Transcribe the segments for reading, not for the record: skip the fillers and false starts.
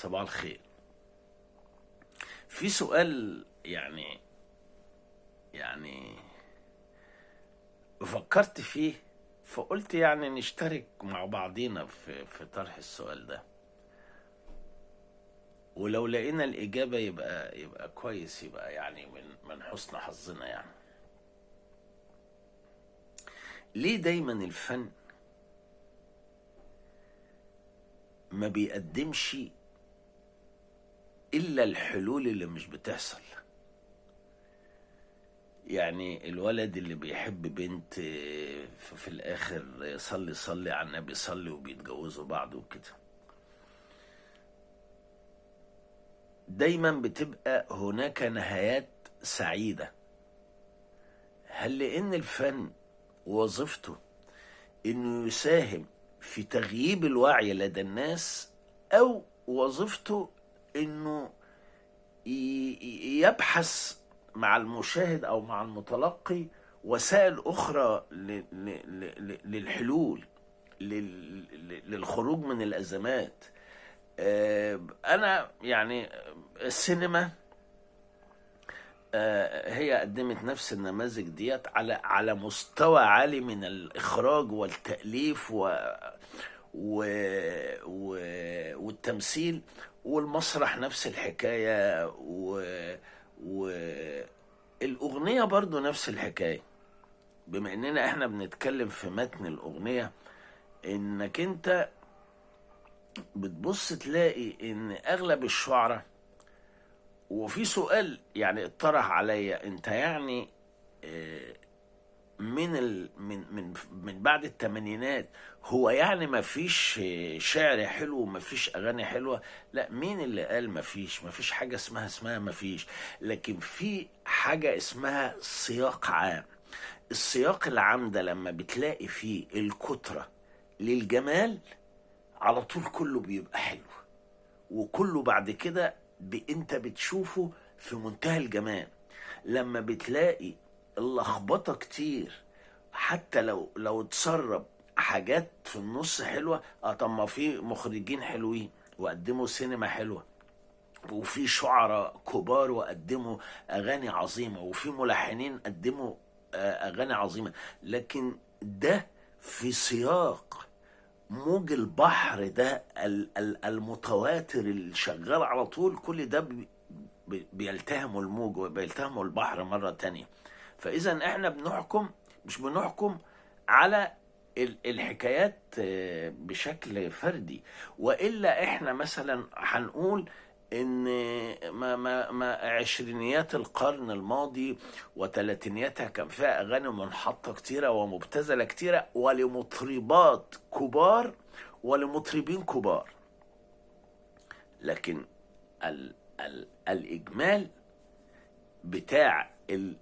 صباح الخير. في سؤال يعني فكرت فيه، فقلت يعني نشترك مع بعضينا في طرح السؤال ده، ولو لقينا الإجابة يبقى كويس، يبقى يعني من حسن حظنا. يعني ليه دايما الفن ما بيقدمش إلا الحلول اللي مش بتحصل؟ يعني الولد اللي بيحب بنت في الآخر صلي صلي على النبي صلي وبيتجوزوا بعض وكده، دايما بتبقى هناك نهايات سعيدة. هل لأن الفن وظيفته إنه يساهم في تغييب الوعي لدى الناس، أو وظيفته إنه يبحث مع المشاهد أو مع المتلقي وسائل أخرى للحلول، للخروج من الأزمات؟ أنا يعني السينما هي قدمت نفس النماذج ديت على مستوى عالي من الإخراج والتأليف والتمثيل، والمسرح نفس الحكاية، والأغنية برضو نفس الحكاية. بما إننا إحنا بنتكلم في متن الأغنية، إنك أنت بتبص تلاقي إن أغلب الشعراء، وفي سؤال يعني اتطرح عليا، أنت يعني من من من من بعد الثمانينات هو يعني ما فيش شعر حلو وما فيش اغاني حلوه؟ لا، مين اللي قال ما فيش؟ ما فيش حاجه اسمها ما فيش، لكن في حاجه اسمها سياق عام. السياق العام ده لما بتلاقي فيه الكتره للجمال على طول كله بيبقى حلو، وكله بعد كده انت بتشوفه في منتهى الجمال. لما بتلاقي اللخبطة كتير، حتى لو اتسرب حاجات في النص حلوة، طب ما في مخرجين حلوين وقدموا سينما حلوة، وفي شعراء كبار وقدموا أغاني عظيمة، وفي ملحنين قدموا أغاني عظيمة، لكن ده في سياق موج البحر ده المتواتر اللي شغال على طول، كل ده بيلتهموا الموج وبيلتهموا البحر مرة تانية. فإذا احنا بنحكم، مش بنحكم على الحكايات بشكل فردي، وإلا احنا مثلا هنقول إن ما عشرينيات القرن الماضي وتلاتينياتها كان فيها أغاني منحطة كتيرة ومبتذلة كتيرة، ولمطربات كبار ولمطربين كبار، لكن ال ال الإجمال بتاع ال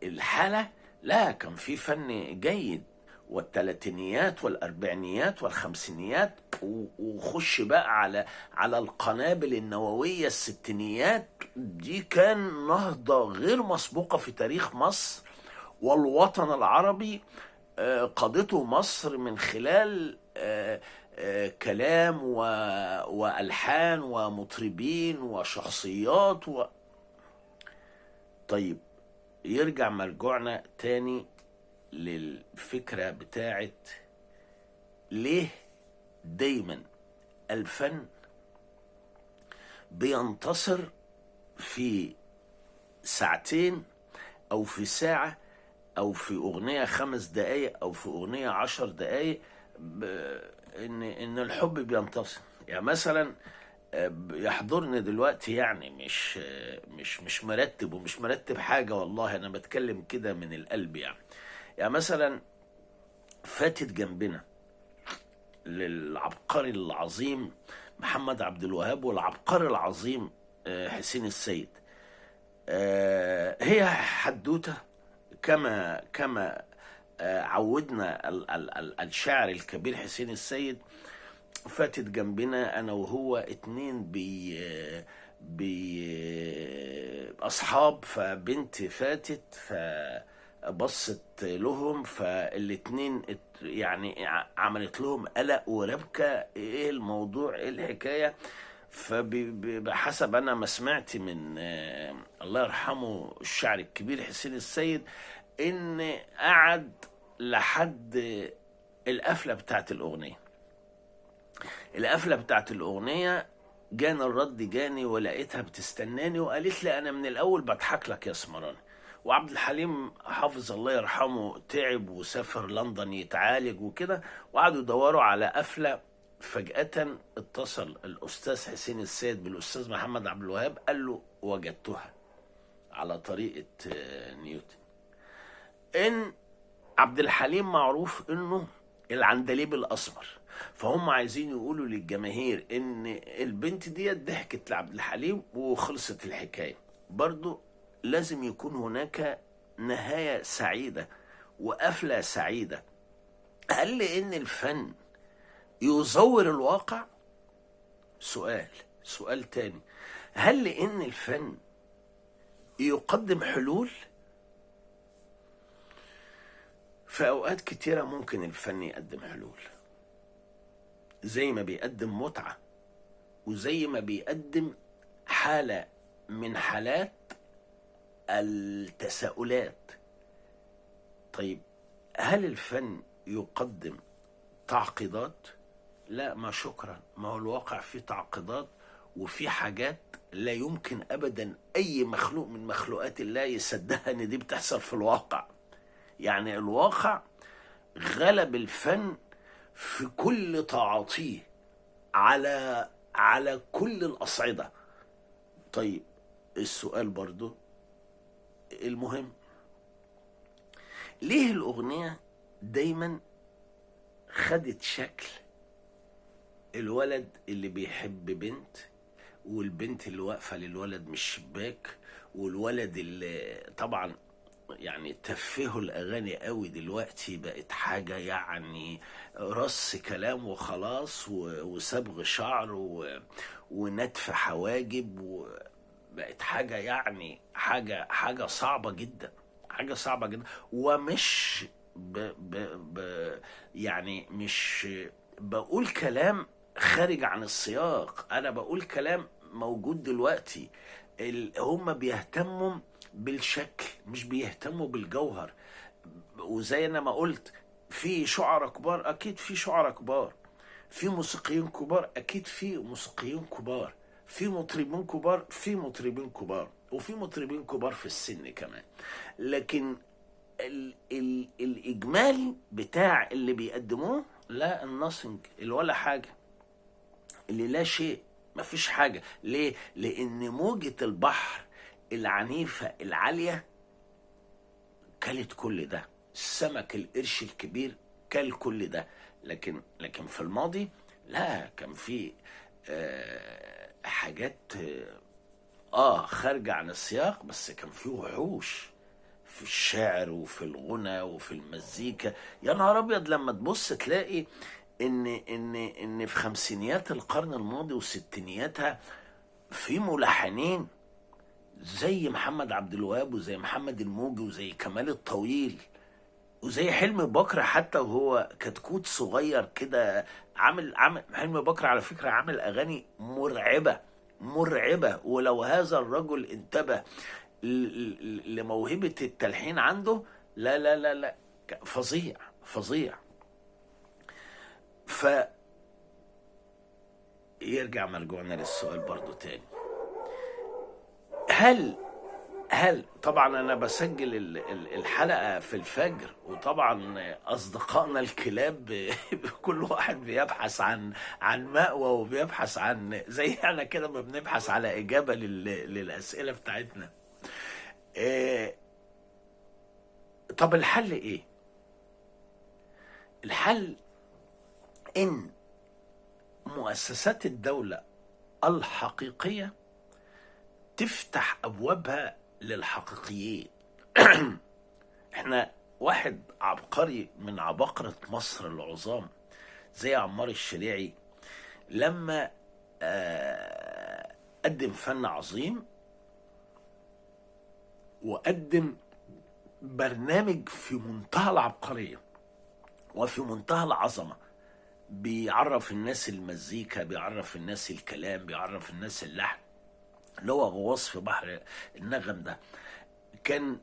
الحالة لا، كان في فن جيد، والتلاتينيات والأربعينيات والخمسينيات، وخش بقى على القنابل النووية الستينيات، دي كان نهضة غير مسبوقة في تاريخ مصر والوطن العربي. قادته مصر من خلال كلام وألحان ومطربين وشخصيات طيب يرجع مرجعنا تاني للفكرة بتاعت ليه دايما الفن بينتصر في ساعتين أو في ساعة أو في أغنية 5 دقايق أو في أغنية 10 دقايق، إن الحب بينتصر. يعني مثلا يحضرني دلوقتي، يعني مش مش مش مرتب ومش مرتب حاجة، والله أنا بتكلم كده من القلب. يعني مثلا فاتت جنبنا للعبقري العظيم محمد عبد الوهاب والعبقري العظيم حسين السيد، هي حدوتة كما عودنا الشاعر الكبير حسين السيد. فاتت جنبنا انا وهو 2 بي اصحاب، فبنت فاتت فبصت لهم، فالاتنين يعني عملت لهم قلق وربكة، ايه الموضوع ايه الحكاية. فبحسب انا ما سمعت من الله يرحمه الشاعر الكبير حسين السيد، ان قعد لحد القفله بتاعت الاغنية. القفله بتاعت الاغنية جاني الرد، جاني ولقيتها بتستناني وقالت لي انا من الاول بضحك لك يا اسمراني. وعبد الحليم حافظ الله يرحمه تعب وسافر لندن يتعالج وكده، وقعدوا يدوروا على قفله. فجأة اتصل الأستاذ حسين السيد بالأستاذ محمد عبد الوهاب، قال له وجدتها على طريقة نيوتن. إن عبد الحليم معروف إنه العندليب الأسمر، فهم عايزين يقولوا للجماهير إن البنت دي ضحكت لعبد الحليم وخلصت الحكاية. برضو لازم يكون هناك نهاية سعيدة وقفلة سعيدة. هل لأن الفن يزور الواقع؟ سؤال تاني، هل لأن الفن يقدم حلول؟ في أوقات كتيرة ممكن الفن يقدم حلول، زي ما بيقدم متعة، وزي ما بيقدم حالة من حالات التساؤلات. طيب هل الفن يقدم تعقيدات؟ لا، ما شكرا، ما هو الواقع فيه تعقيدات وفي حاجات لا يمكن أبدا أي مخلوق من مخلوقات الله يصدقها إن دي بتحصل في الواقع. يعني الواقع غلب الفن في كل تعاطيه على كل الأصعدة. طيب السؤال برضو المهم، ليه الأغنية دايما خدت شكل الولد اللي بيحب بنت، والبنت اللي واقفة للولد من الشباك، والولد اللي طبعا يعني تفهوا الأغاني قوي دلوقتي، بقت حاجة يعني رص كلام وخلاص، وصبغ شعر ونتف حواجب، وبقت حاجة يعني حاجة صعبة جدا، حاجة صعبة جدا. ومش ب ب ب يعني مش بقول كلام خارج عن السياق، أنا بقول كلام موجود دلوقتي. هم بيهتموا بالشكل مش بيهتموا بالجوهر. وزي أنا ما قلت، في شعراء كبار أكيد في شعراء كبار، في موسيقيين كبار أكيد في موسيقيين كبار، في مطربين كبار في مطربين كبار، وفي مطربين كبار في السن كمان. لكن ال ال الإجمالي بتاع اللي بيقدموه لا، النصنج اللي ولا حاجة، اللي لا شيء، مفيش حاجة. ليه؟ لأن موجة البحر العنيفة العالية كلت كل ده، السمك القرش الكبير كل كل ده. لكن في الماضي لا، كان في حاجات خارجة عن السياق، بس كان في وحوش في الشعر وفي الغنى وفي المزيكا. يا نهار ابيض لما تبص تلاقي ان ان ان في خمسينيات القرن الماضي وستينياتها في ملحنين زي محمد عبد الوهاب وزي محمد الموجي وزي كمال الطويل وزي حلمي بكر، حتى وهو كتكوت صغير كده عامل حلمي بكر على فكرة عامل اغاني مرعبة مرعبة. ولو هذا الرجل انتبه لموهبة التلحين عنده، لا لا لا لا، فظيع فظيع. ف يرجع مرجوعنا للسؤال برضو تاني، هل طبعا انا بسجل الحلقة في الفجر، وطبعا اصدقائنا الكلاب كل واحد بيبحث عن مأوى، وبيبحث عن زي انا كده ما بنبحث على اجابة للأسئلة بتاعتنا. طب الحل ايه؟ الحل ان مؤسسات الدولة الحقيقية تفتح ابوابها للحقيقيين. احنا واحد عبقري من عباقرة مصر العظام زي عمار الشريعي، لما قدم فن عظيم وقدم برنامج في منتهى العبقرية وفي منتهى العظمة بيعرف الناس المزيكا، بيعرف الناس الكلام، بيعرف الناس اللحن، اللي هو غواص في بحر النغم ده. كان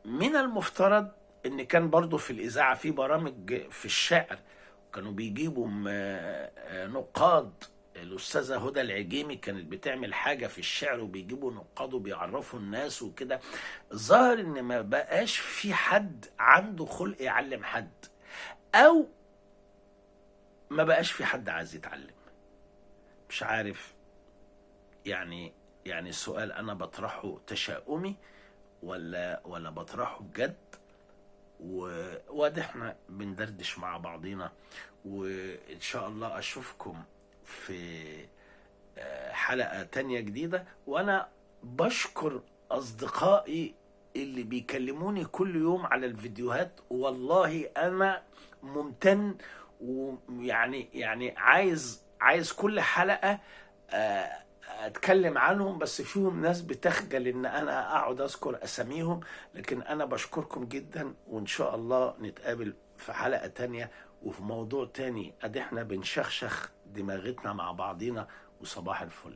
من المفترض ان كان برضو في الاذاعة في برامج في الشعر، كانوا بيجيبوا نقاد. الاستاذة هدى العجيمي كانت بتعمل حاجة في الشعر وبيجيبوا نقاد وبيعرفوا الناس وكده. ظاهر ان ما بقاش في حد عنده خلق يعلم حد، او ما بقاش في حد عايز يتعلم. مش عارف، يعني السؤال انا بطرحه تشاؤمي ولا بطرحه بجد؟ وادي احنا بندردش مع بعضينا، وان شاء الله اشوفكم في حلقة تانية جديدة. وانا بشكر اصدقائي اللي بيكلموني كل يوم على الفيديوهات، والله انا ممتن، ويعني يعني عايز كل حلقة اتكلم عنهم، بس فيهم ناس بتخجل ان انا اقعد اذكر اساميهم، لكن انا بشكركم جدا، وان شاء الله نتقابل في حلقة تانية وفي موضوع تاني. ادي احنا بنشخشخ دماغتنا مع بعضينا، وصباح الفل.